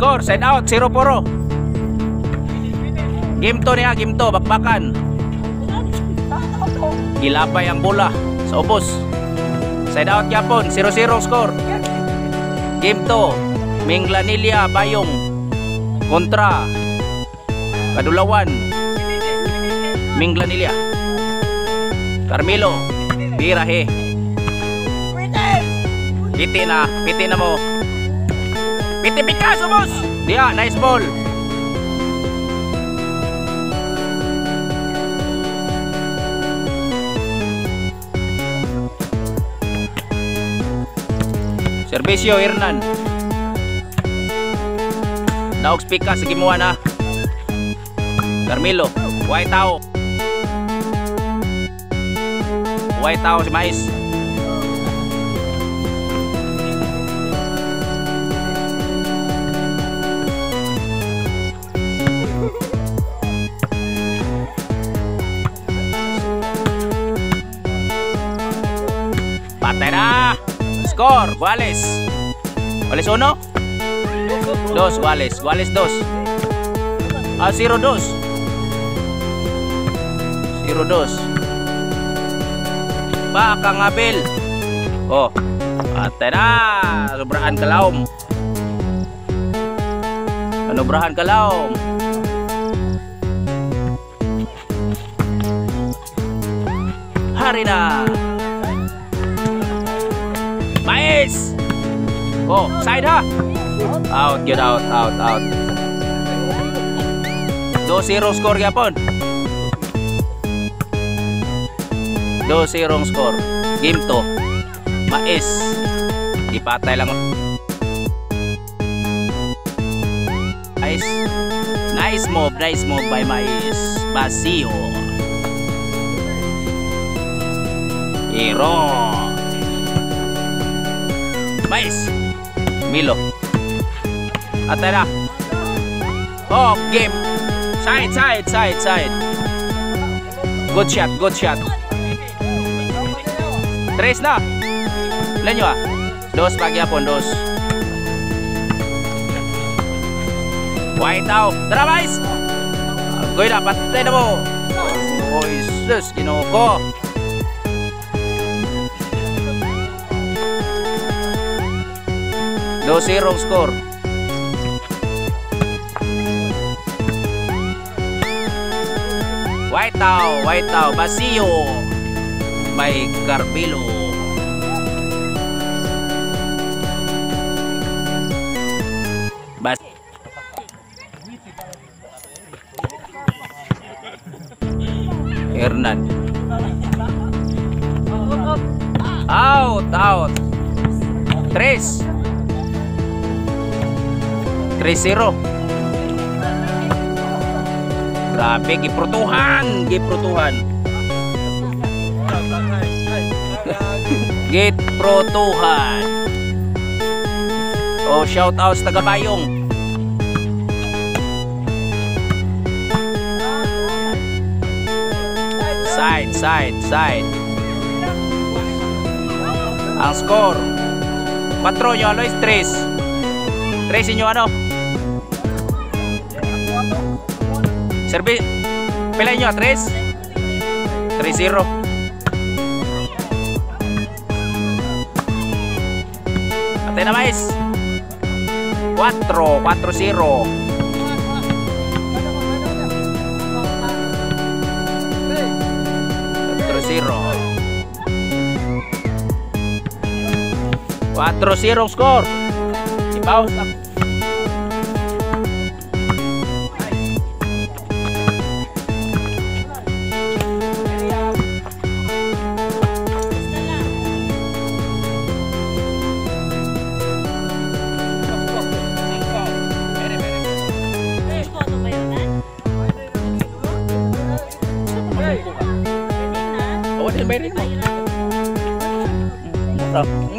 Score, side out, 0-4. Game 2 niya, game 2, bakbakan. Gilabay ang bola sa ubos. Side out yapon, 0-0 score. Game 2, Minglanilla Bayong kontra Kadulawan Minglanilla. Carmelo, birahe. Piti na mo. Piti pikas, ubos. Diya, nice ball. Servisyo Hernan. Daog pikas sa gimuha na. Carmelo, white tao. White tao si Mais. Patay na. Score, Wales. Wales 1. 2, Wales. Wales 2. Ah, 0-2. 0-2. Baka ngabel. Oh. Patay na. Sobrahan kalawom. Manobrahan kalawom. Hari na. Mais. Oh, side ha. Out, get out, out, out. 2-0 score gyapon. 2-0 score. Game 2. Mais. Ipatay lang. Mais. Nice move by Mais. Basio. Ero. Mais. Milo. Atay na. Oh, game. Side, side, side, side. Good shot, good shot. Tres na. Ilan nyo ah? Dos pagyapon, dos. White out. Tara, Mais! Agoy na, patay na mo. Oh, Jesus, Ginoo ko. 2-0 score. White out, Basio by Carmelo. Hernan. Out, out. 3. 3-0. Grabe, giprutuhan, giprutuhan. Giprutuhan. Oh, shout out sa taga-Bayong. Side, side, side. Ang score 4 nyo, Alois, 3. 3 inyo ano? Serbi, pila inyo, 3? 3-0. Atay na, Mais. 4, 4-0. 4-0. 4-0 score. I-pause ang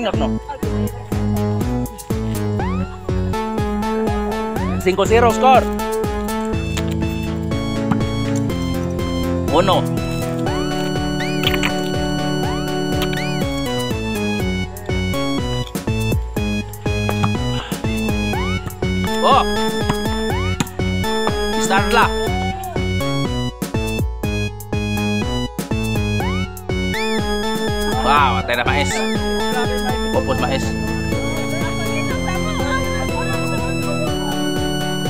Ingat no. 5-0 score. 1. Oh. Starla. Wow, atay na mais. Pupos mais.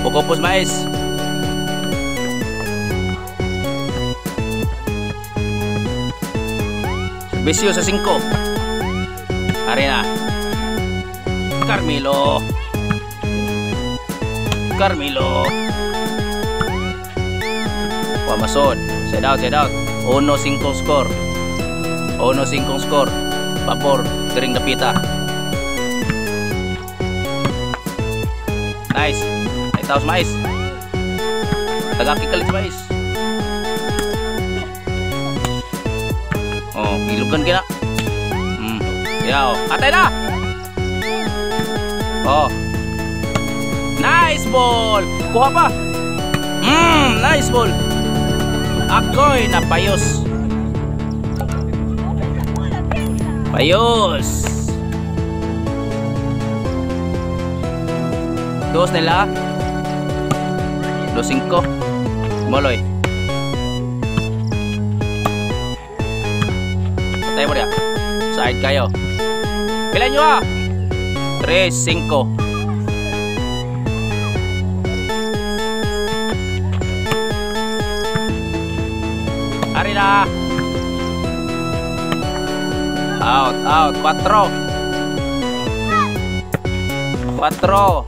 Pupos mais. Serbisyo sa 5. Arena. Carmelo. Carmelo. Pamasod. Side out, side out. 1-5 score. 1-5 score. Pabor Kering Dapita. Nice. Ay taos mais. Tagaki kalit mais. Oh, ilugan kina. Yaw. Atay na. Oh. Nice ball. Kuha pa. Nice ball. Ako'y napayos. Payos. Dos nila. 2-5. Moloy. Patay mo niya. Side kayo. Pila nyo ah? 3-5. Ari na. Out, out. 4. 4.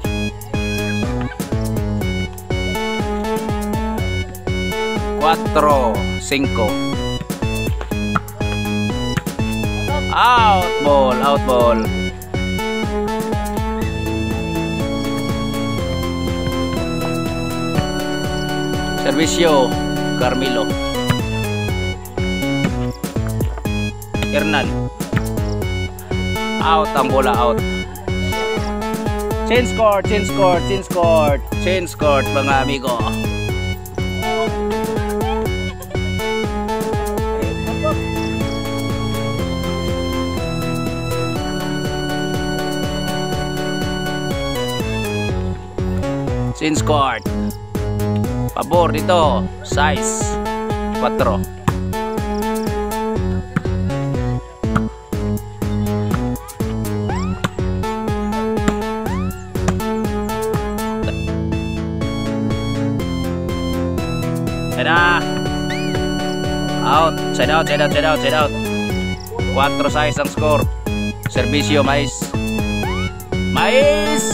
4-5. Out ball, out ball. Servisyo Carmelo. Hernan. Out ang bola, out. Change court, change court, change court, change court mga amigo. Change court. Pabor dito, size 4. Side out, side out, side out, side out, side out. 4 size ang score. Servisyo mais. Mais.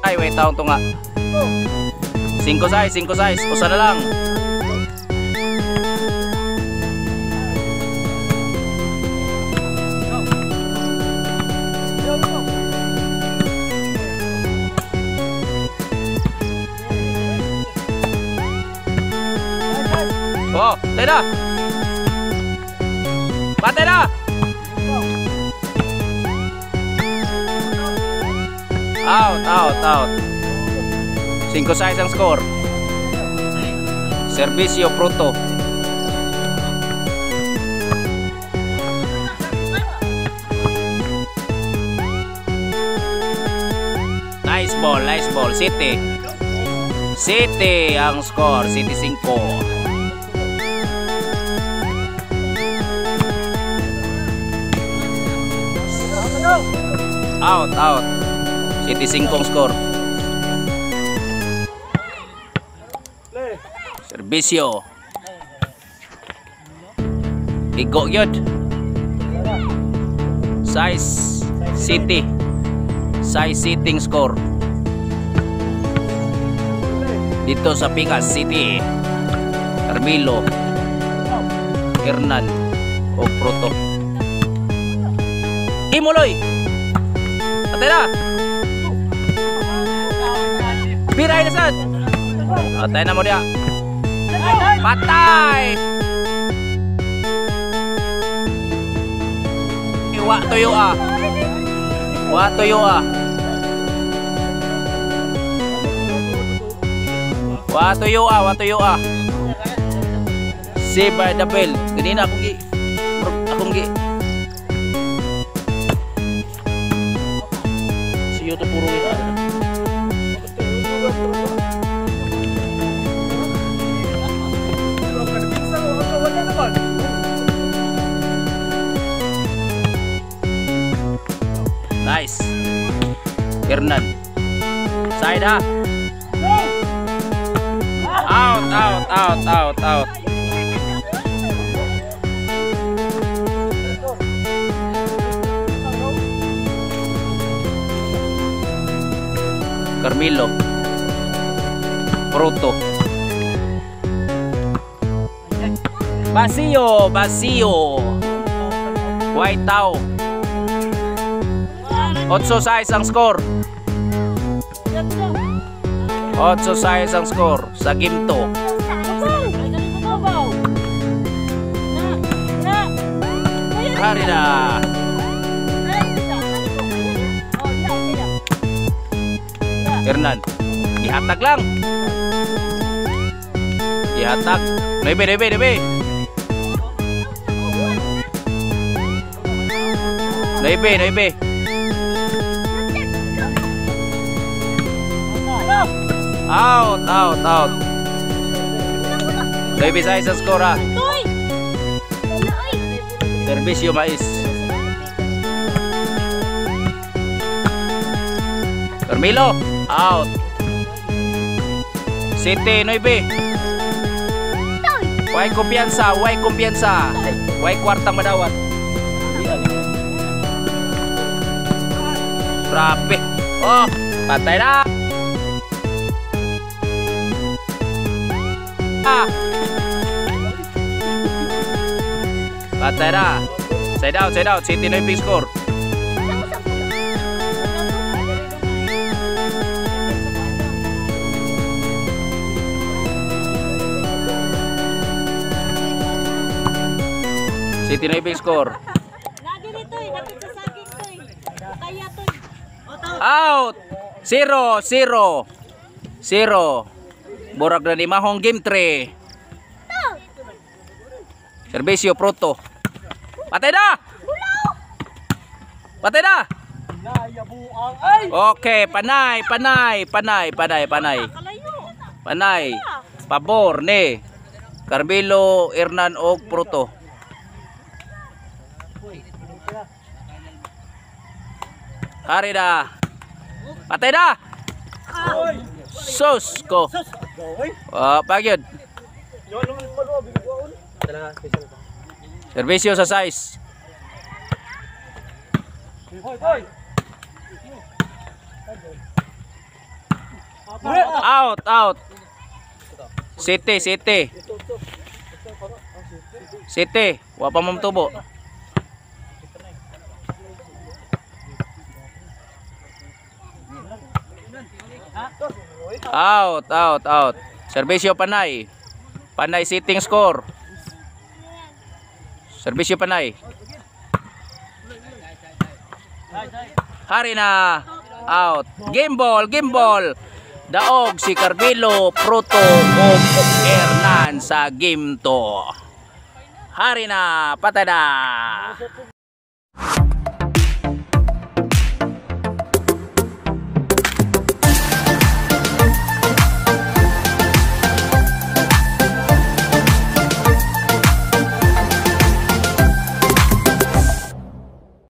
Ay, wait, taong tunga. 5 size, 5 size. Usa na lang. Oh, patay na. Patay na. Out, out, out. 5 size ang score. Servisyo Proto. Nice ball, nice ball. City. City ang score. City 5. Out, out. City 5 ang score. Servisyo. Igo yun. Size City. Size City score. Dito sa Pikas City. Carmelo, Hernan o Proto. Imuloy. Atay na. Piray na sad. Atay na mo dia. Patay. Wa tuyo ah. Wa tuyo ah. Wa tuyo ah, wa tuyo ah. Si by the bell. Ganina akong gi. Inyo to puro ina. Nice. Hernan. Side ha. Out, out, out, out, out. Carmilo. Proto. Vacío, vacío. White tao. 8-6 ang score. 8-6 ang score sa game 2. Hari na. Hernan. Ihatag lang. Ihatag. 9, 9, 9. 9, 9. Out, out, out. 9-6 ang score ha. Servisyo mais. Carmilo, out. City, 9. Way kumpiyansa, way kumpiyansa. Way kwartang madawat. Grabe. Oh, patay na. Patay na. Side out, side out. City 9 score. City 9 score. Out. 0 0 0. Borag na ni Mahong game 3. Servisyo Proto. Patay na. Patay na. Okay, panay, panay, panay, panay, panay. Panay. Pabor ni Carmilo, Hernan og Proto. Hari na. Patay na. Sus ko. Pagyud. Servisyo sa size. Out, out. City, City. City, wa pa mong tubo. Out, out, out. Servisyo panay. Panay sitting score. Servisyo panay. Hari na. Out. Game ball, game ball. Daog si Carmilo, Proto og Hernan sa game 2. Hari na, patay na.